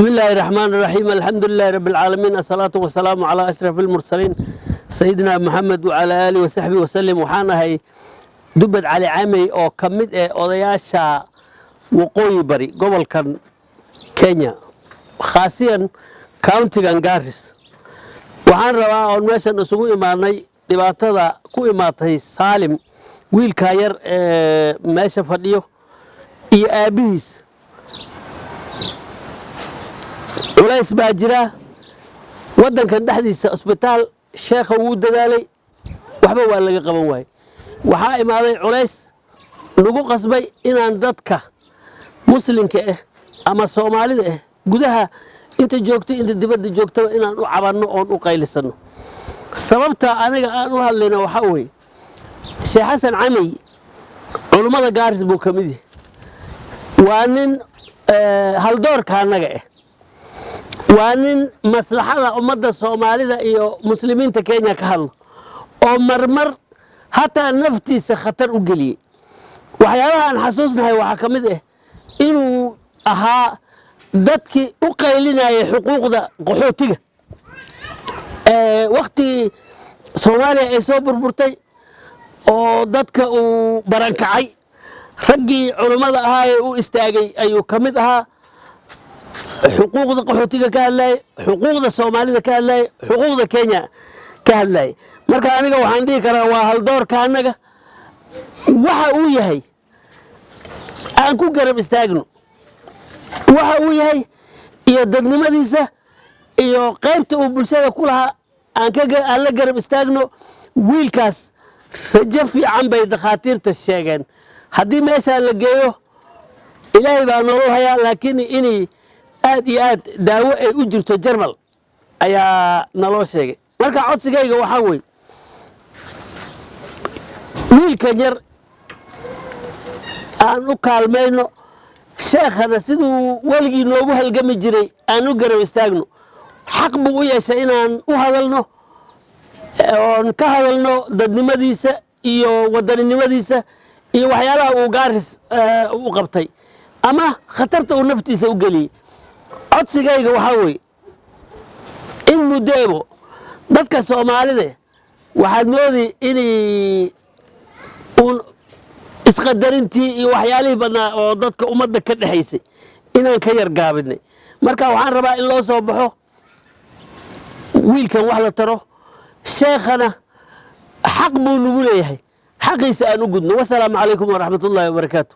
بسم الله الرحمن الرحيم، الحمد لله رب العالمين، الصلاة والسلام على أشرف المرسلين سيدنا محمد وعلى آله وصحبه وسلم. Waxaan ahay Dubad Cali Camey oo ka mid eh odayaasha Waqooyi Bari, gobolkan Kenya, khaasiyan countigan Garis. Waxaan rabaa oon meeshan isugu imaanay dhibaatada ku imaatay Saalim, wiilkaa yar ee meesha fadhiyo, iyo aabbihiis. Culays baa jira waddankan dhexdiisa. Cusbitaal sheekha wuu dadaalay, waxba waa laga qaban waayey. Waxaa imaaday culays nagu qasbay inaan dadka muslimka ah ama Soomaalida ah, gudaha inta joogto, inta dibadda joogtaba, inaan u cabanno oon u qaylisanno. Sababta aniga aan u hadlayna waxaa weeye, Sheekh Xasan Camey culummada Gaaris buu ka mid yahay. Waa nin haldoorka annaga ah, waa nin maslaxada ummadda Soomaalida iyo muslimiinta Kenya ka hadlo, oo marmar hataa naftiisa khatar u geliyey. Waxyaabaha aan xasuusnahay waxaa ka mid ah inuu ahaa dadkii u qaylinayay xuquuqda qaxootiga wakhtigii Soomaaliya ay soo burburtay oo dadka uu barankacay. Raggii culummada ahaa ee u istaagay ayuu ka mid ahaa. Xuquuqda qaxootiga ka hadlayay, xuquuqda Soomaalida ka hadlayay, xuquuqda Kenya ka hadlayay. Marka aniga waxaan dhihi karaa waa haldoorka annaga. Waxa uu yahay aan ku garab istaagno, waxa uu yahay iyo dadnimadiisa iyo qaybta uu bulshada ku lahaa aan la garab istaagno. Wiilkaas rajo fiican bay dakhaatiirta sheegeen. Haddii meeshaa la geeyo, Ilaahay baa nolol hayaa, laakiin inay aad iyo aad daawo ay u jirto Jarmal ayaa naloo sheegay. Marka codsigayga waxaa weeye, wiilkan yar aan u kaalmayno, sheekhana siduu weligii noogu halgami jiray aan u garab istaagno. Xaq buu u yeeshay inaan u hadalno oon ka hadalno dadnimadiisa iyo wadaninimadiisa iyo waxyaalaha uu Gaaris u qabtay ama khatarta uu naftiisa u geliyey. Codsigayga waxaa weeye, in muddeebo dadka Soomaalida waxaad moodi inay uun isqadarintii iyo waxyaalihii badnaa oo dadka ummadda ka dhexaysay inaan ka yar gaabinay. Marka waxaan rabaa in loo soo baxo, wiilkan wax la taro, sheekhana xaq buu nagu leeyahay, xaqiisa aan u gudno. Wasalaamu calaykum waraxmatullaahi wabarakaatu.